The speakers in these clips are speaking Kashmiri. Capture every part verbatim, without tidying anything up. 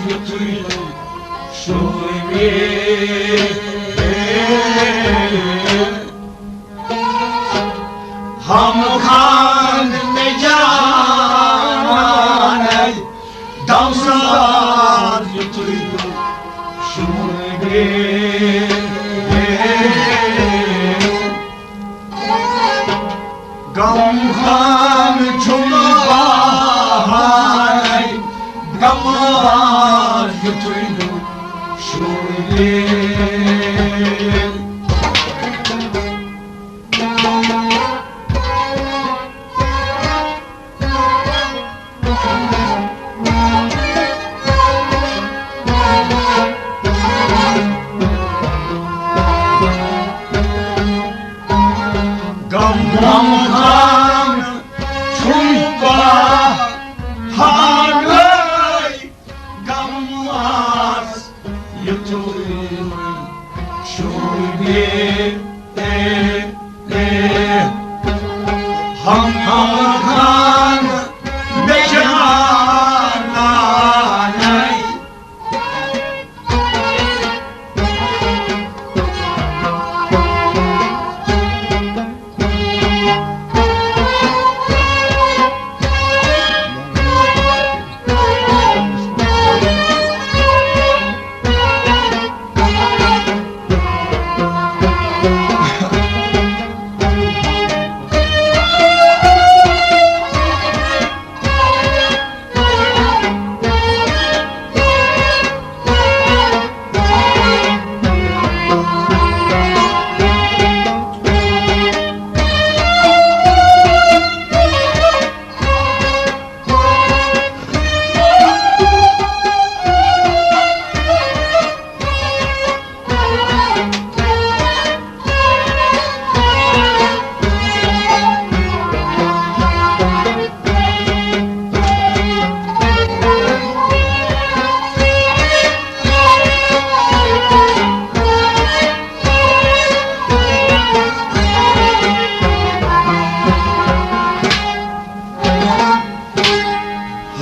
یُتُے شوٗبہِ۔ ہم خان مےٚ جانَے، دمساز یُتُے شوٗبہِ۔ غم خان چھُم بہارَے، غماز یُتُے شوٗبہِ۔ غم خان چھُم بہارَے، غماز یُتُے شوٗبہِ۔ ہم خان مےٚ جانَے۔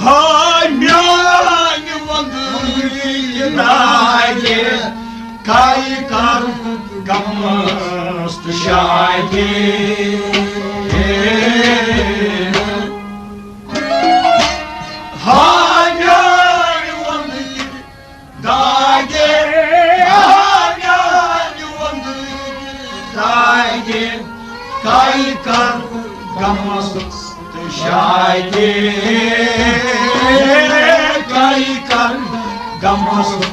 ہاے میانہِ وۄندٕرۍ دادِ، کَے کَر غمس تہٕ شادِ۔ ہاے میانہِ وۄندٕرۍ دادِ، ہاے میانہِ وۄندٕرۍ دادِ، کَے کَر غمس تہٕ شادِ، کَے کَر غمس تہٕ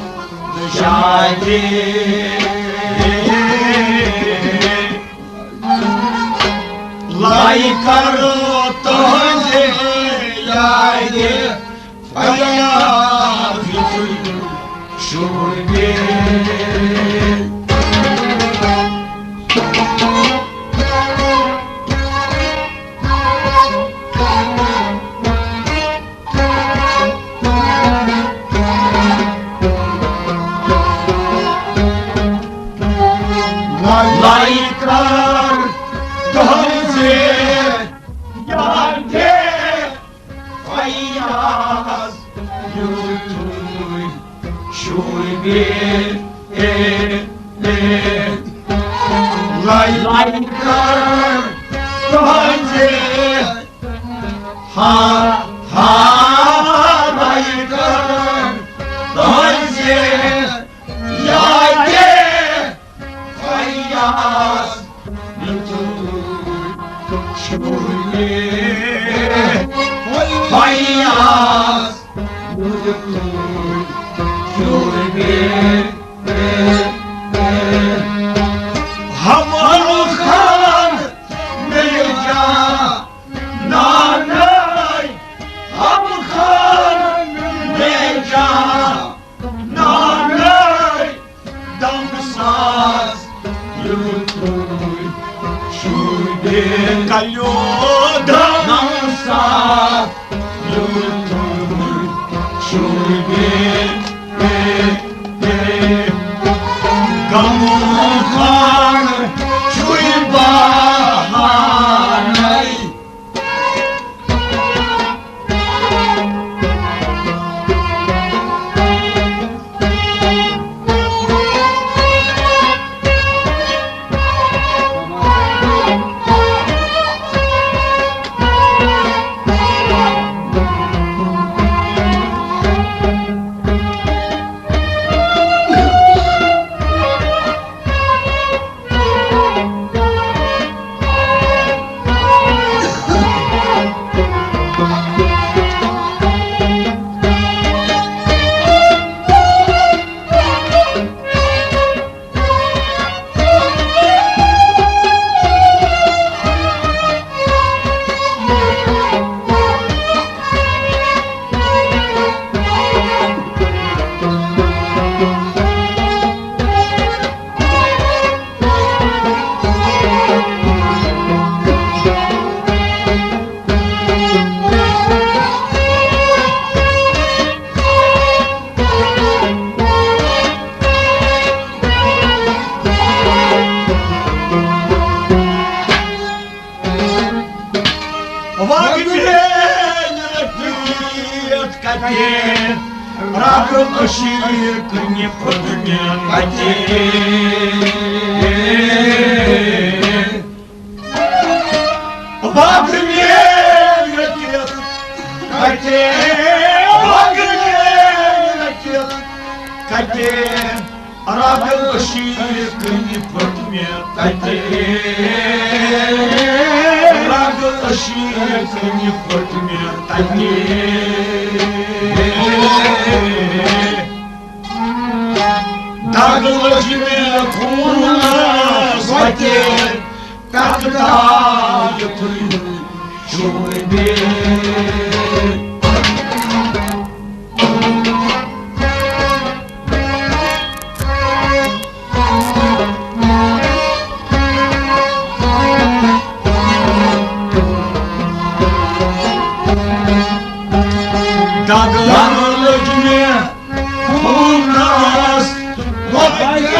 شادِ۔ لَے کَر تُہٕنٛزِ یادِ فریاد یُتُے شوٗبہِ۔ لَے کَر تُہٕنٛزِ یادِ فریاد یُتُے شوٗبہِ۔ لَے، لَے کَر تُہٕنٛزِ، ہا، ہا، لَے کَر تُہٕنٛزِ یادِ فریاد یُتُے شوٗبہِ۔ فریاد یُتُے شوٗبہِ۔ ہم خان مےٚ جانَے، ہم خان مےٚ جانَے۔ نارے دمساز یُتُے شوٗبہِ۔ کَلیو دمساز یُتُے شوٗبہِ۔ غم خان چھُے بہارَے۔ کتہِ، رگ ٲشی کٕنہِ پھٔٹ مےٚ کتہِ۔ وگ میٲنۍ رٔٹِتھ کتہِ، وگ میٲنۍ رٔٹِتھ کتہِ۔ رگ ٲشی کٕنہِ پھٔٹ مےٚ تتہِ۔ رگ ٲشی کٕنہِ پھٔٹ مےٚ تتہِ۔ دگ لٔج مےٚ خوٗنس وتہِ، ٹکہٕ دار یُتھُے شوٗبہِ۔ دگ لٔج مےٚ خوٗنس وتہِ،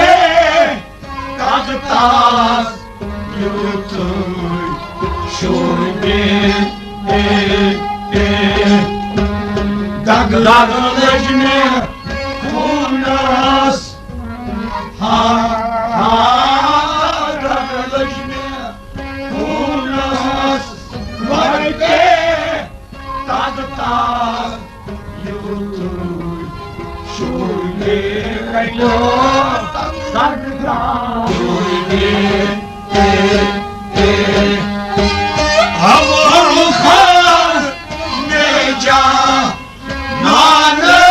ٹکہٕ دار یُتھُے شوٗبہِ۔ دگ، دگ لٔج مےٚ خوٗنس، ہا، ہا، دگ لٔج مےٚ خوٗنس وتہِ، ٹکہٕ دار یُتھُے شوٗبہِ۔ ہم خان مےٚ جانانَے،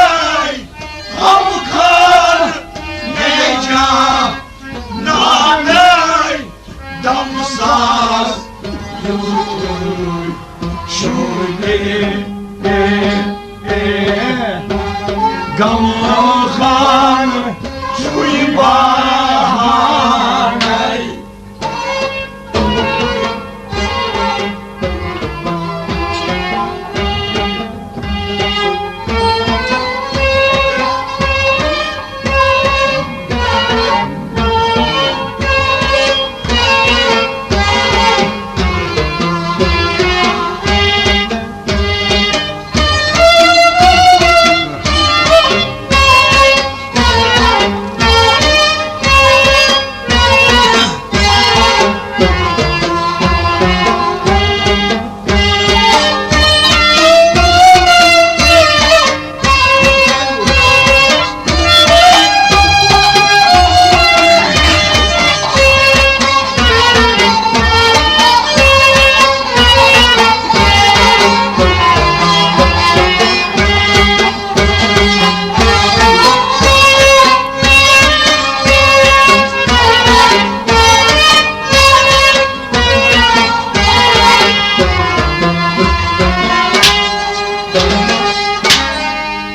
ہم خان مےٚ جانانَے، دم ساز یُتھُے شوٗبہِ۔ غم خان چھُے بہانَے۔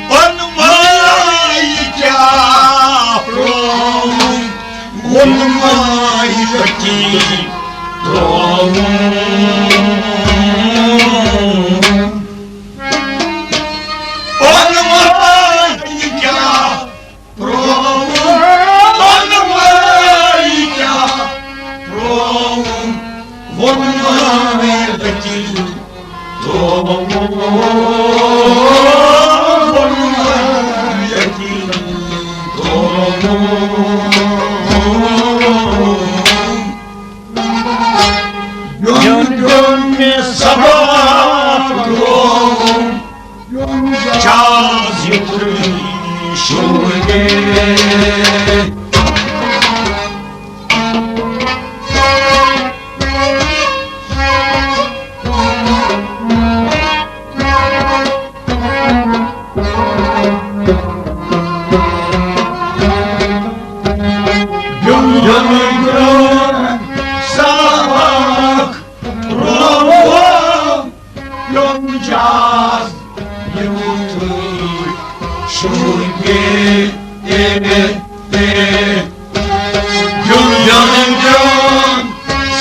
پنہٕ ماے کیٛاہ پرٛووُم، ووٚن ماے یقیٖن ترٛووُم۔ پنہٕ ماے کیٛاہ پرٛووُم، پنہٕ ماے کیٛاہ پرٛووُم، ووٚن ماے یقیٖن ترٛووُم، ووٚن ماے یقیٖن ترٛووُم۔ یوٚم دیُن مےٚ سبق رووُم، یوٚم جاز یُتھُے شوٗبہِ۔ یوٚم، یوٚم برٛونٛہہ سبق رووُم، یوٚم جاز یُتھُے شوٗبہِ۔ یوٚم، یوٚم، یوٚم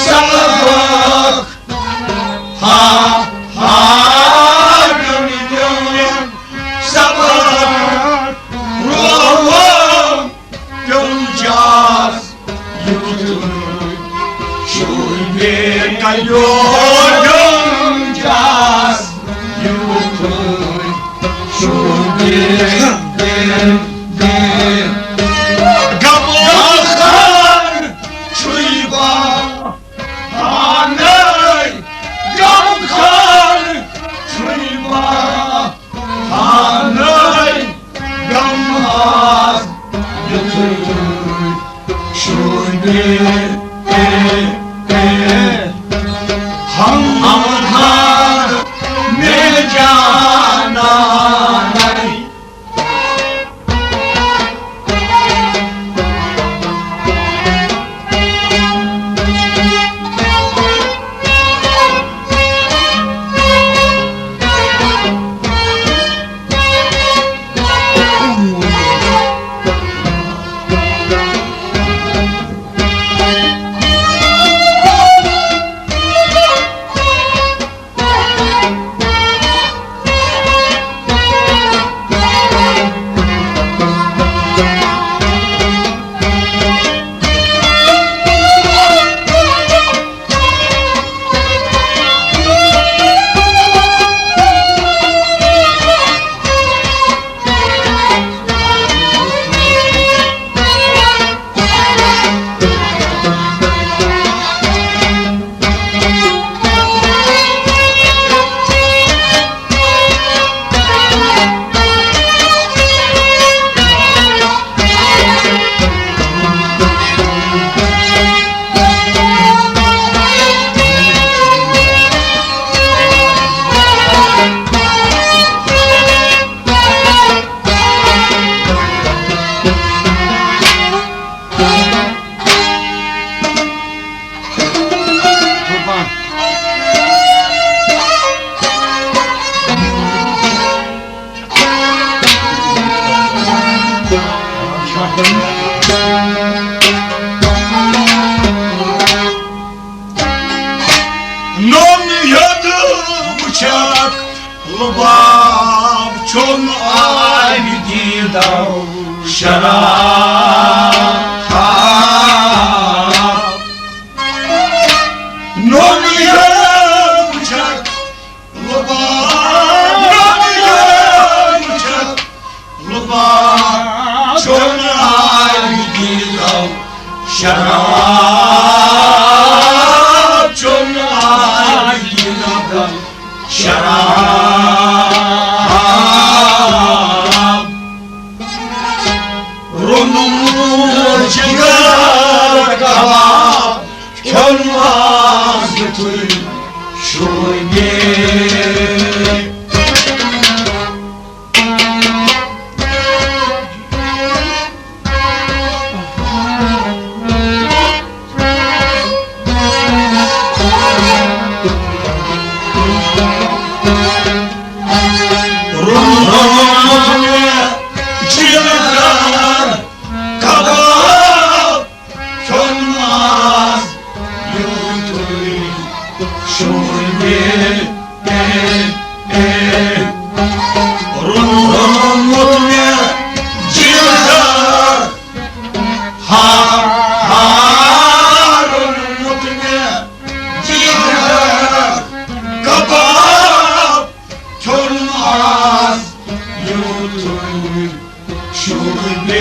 سبق، ہا، ہا، یوٚم، یوٚم سبق رووُم، پیوٚم جاز یُتھُے شوٗبہِ۔ کَلیو پیوٚم جاز یُتھُے غمخور چھُے بہانَے، غمخور چھُے بہانَے، غم آس یُتھُے شوٗبہِ۔ ہم ہمدرد مےٚ جانانَے۔ نوٚن یوٚد وٕچھکھ لُباب چوٚن آبِ دیٖدو شراب۔ نوٚن یوٚد وٕچھکھ لُباب، نوٚن یوٚد وٕچھکھ لُباب چوٚن آبِ دیٖدو شراب، چوٚن آبِ دیٖدو شراب۔ روٚنُم جگر کباب، کھیوٚن ماز یُتھُے شوٗبہِ۔ روٚنمُت مےٚ جگر کباب، کھیوٚن ماز یُتھُے شوٗبہِ۔ روٚنمُت مےٚ جگر، ہا، ہا، روٚنمُت مےٚ جگر کباب، کھیوٚن ماز یُتھُے شوٗبہِ۔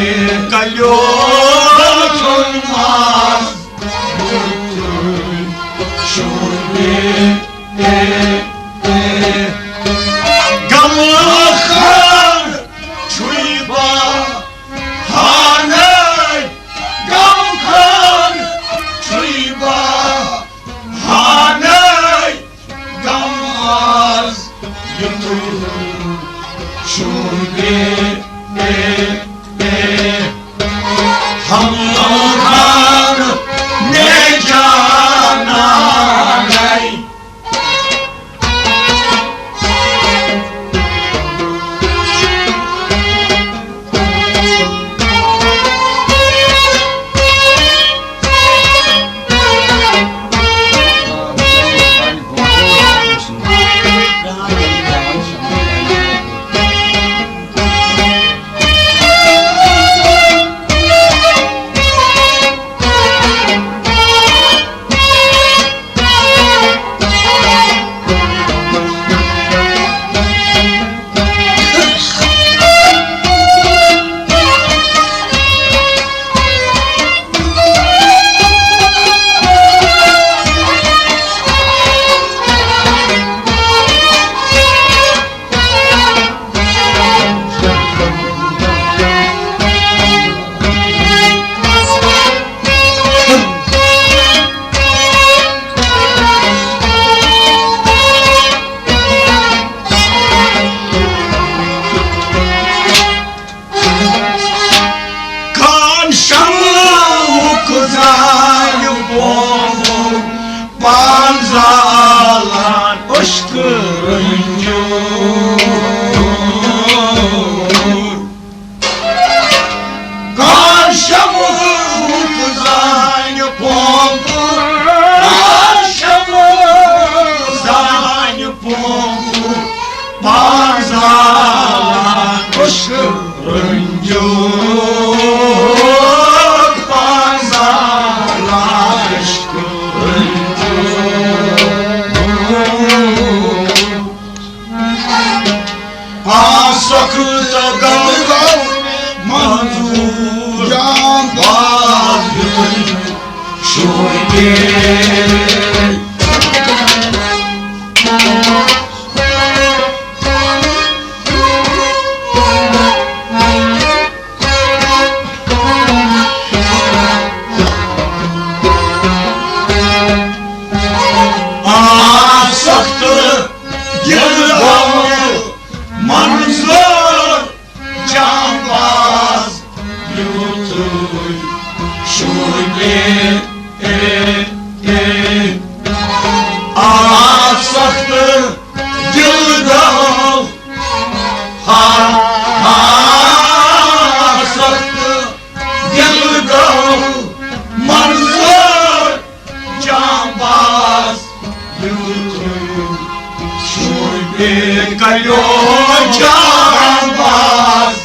کلیو کھیوٚن ماز یُتھُے شوٗبہِ۔ غمخور چھُے بہانَے، غمخور چھُے بہانَے، غم آس یُتھُے شوٗبہِ۔ ہمدرد مےٚ جانانَے۔ سخت غم گو منظور جام باز شوقے۔ آ سخت دل گو منظور جام باز یوتُے شوقے۔ آ سخت دل گو ہا ہا سخت دل گو منظور جام باز یوتُے شوقے۔ کریو جام باز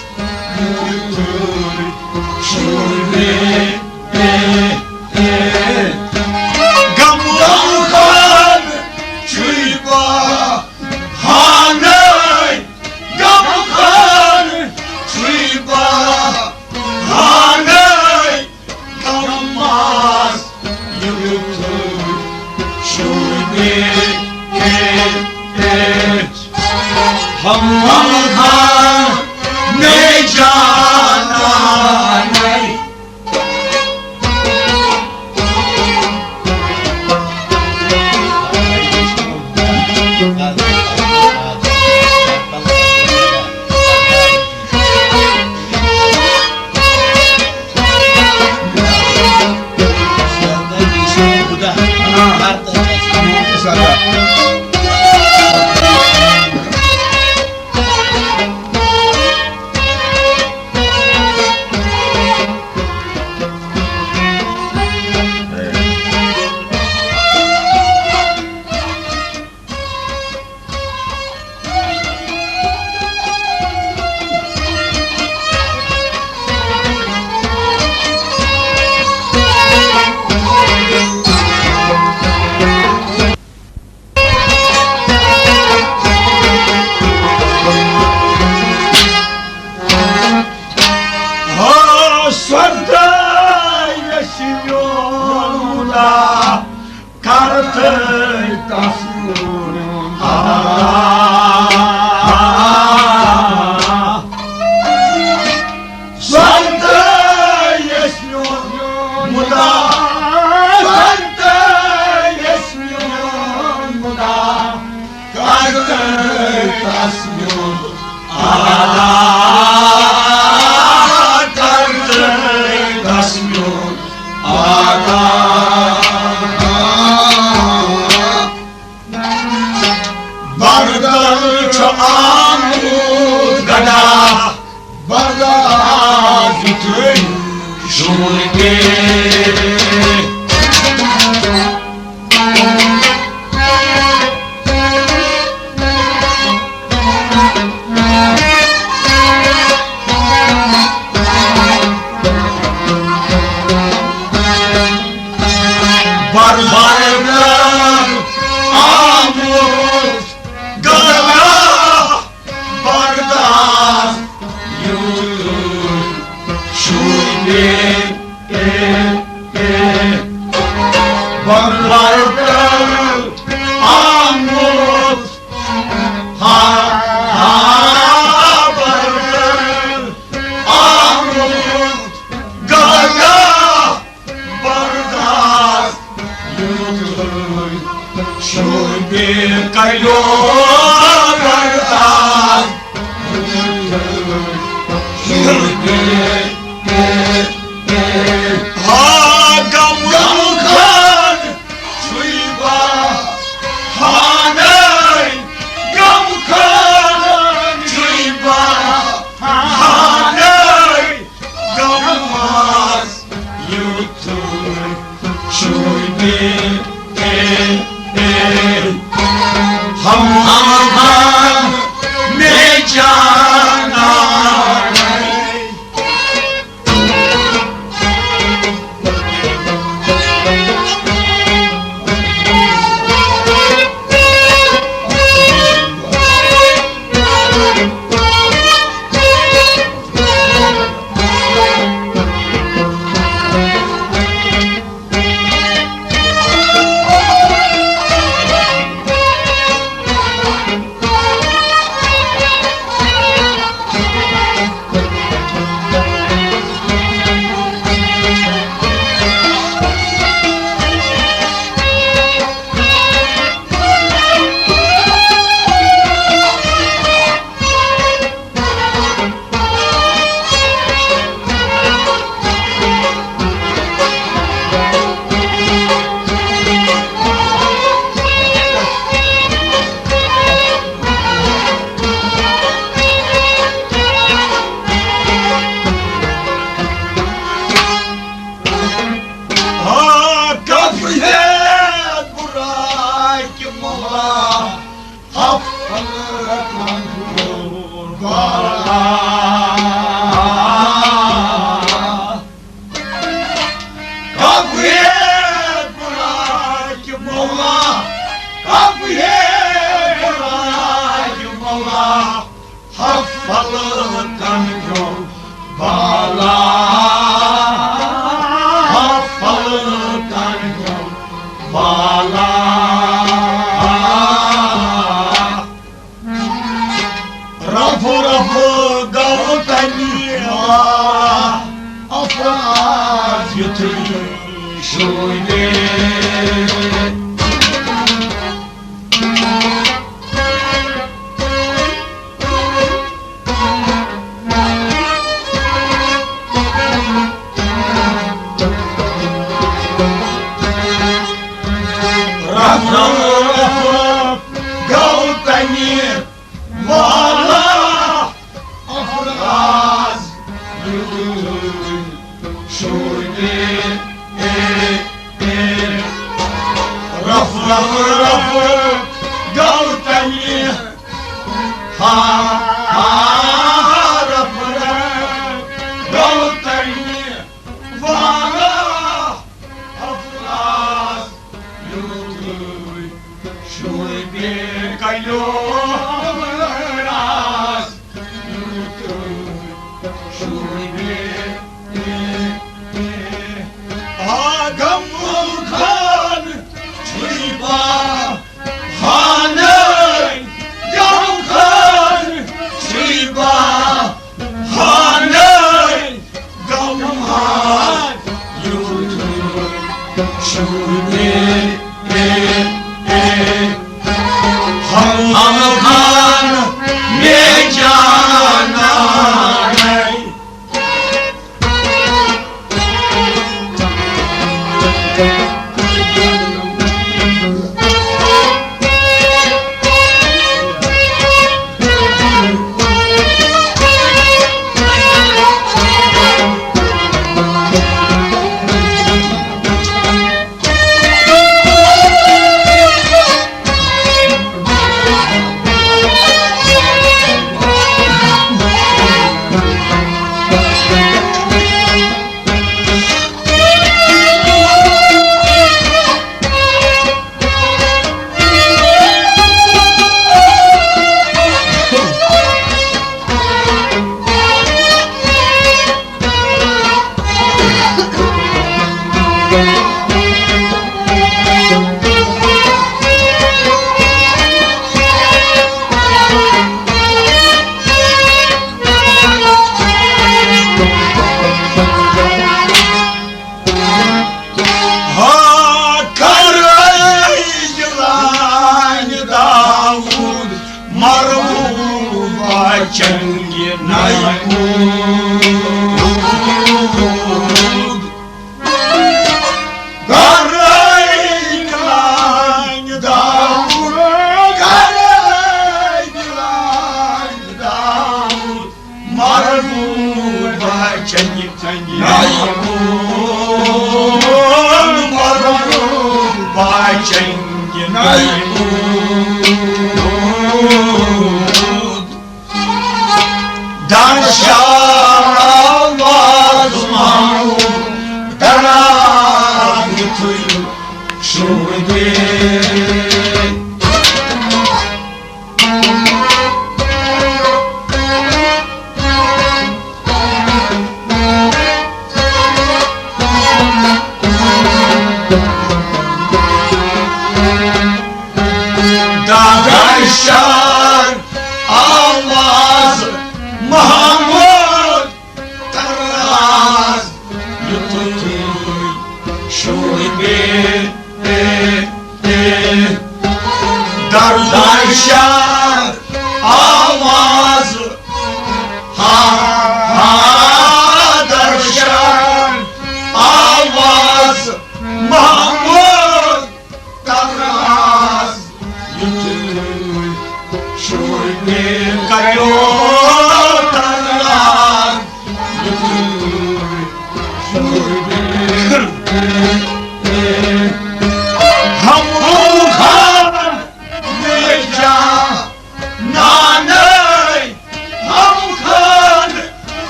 یوتُے شوقے۔ غم خان چھُے بہانَے، غم خان چھُے بہانَے، غم ماس یوتُے شوقے۔ ہم خان میں جانا نہیں۔ ہو سردار یس میون مدا، کر تہٕ تس میون آ۔ سردار یس میون مدا، سردار یس میون مدا، کر تہٕ تس میون آ، کر تہٕ تس میون آ۔ بردل چھُ آمُت گدا، بردل آز یُتھُے شوٗرۍ پیٚیہِ۔ بردل آمُت گدا، بردل یُتھُے شوٗرۍ پیٚیہِ۔ بردل آمُت ہا، ہا، بردل آمُت گدا، بردل یُتھُے شوٗرۍ پیٚیہِ۔ کریو بردل یُتھُے شوٗرۍ پیٚیہِ۔ ہا، غم خان چھُے بہانَے، غم خان چھُے بہانَے، غم ماس یُتھُے شوٗبہِ۔ ہم ہم ہم میں جانا۔ کب ہے بلاک مولا، کب ہے بلاک مولا، حفل کن جو بالا، حفل کن جو بالا۔ رف رف گوٚو تَمہِ افراز یُتھُے شوٗبے۔ رف رف گوٚو تَمہِ والا افراز یُتھُے شوٗبے۔ رف رف رف گوٚو تَمہِ، ہا، ہا، رف رف گوٚو تَمہِ والا افراز یُتھُے شوٗبے۔ کَلیو راز یُتھُے شوٗبے۔ آغم خان چھُے بہانَے، غم خان چھُے بہانَے، غم خان یُتھُے شوٗبے۔ غم خان مےٚ جانَے۔ ہا کرے جلان داوود مرحوبا چنگہِ نایمود۔ کرے جلان داوود، کرے جلان داوود مرحوبا چنگہِ، چنگہِ نایمود، مرحوبا چنگہِ نایمود۔ دانشار آواز محمود کران یُتھُے شوٗبے۔ داداشار آواز محمود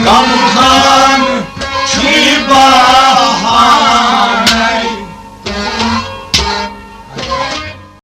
کم خان چھُے بہار۔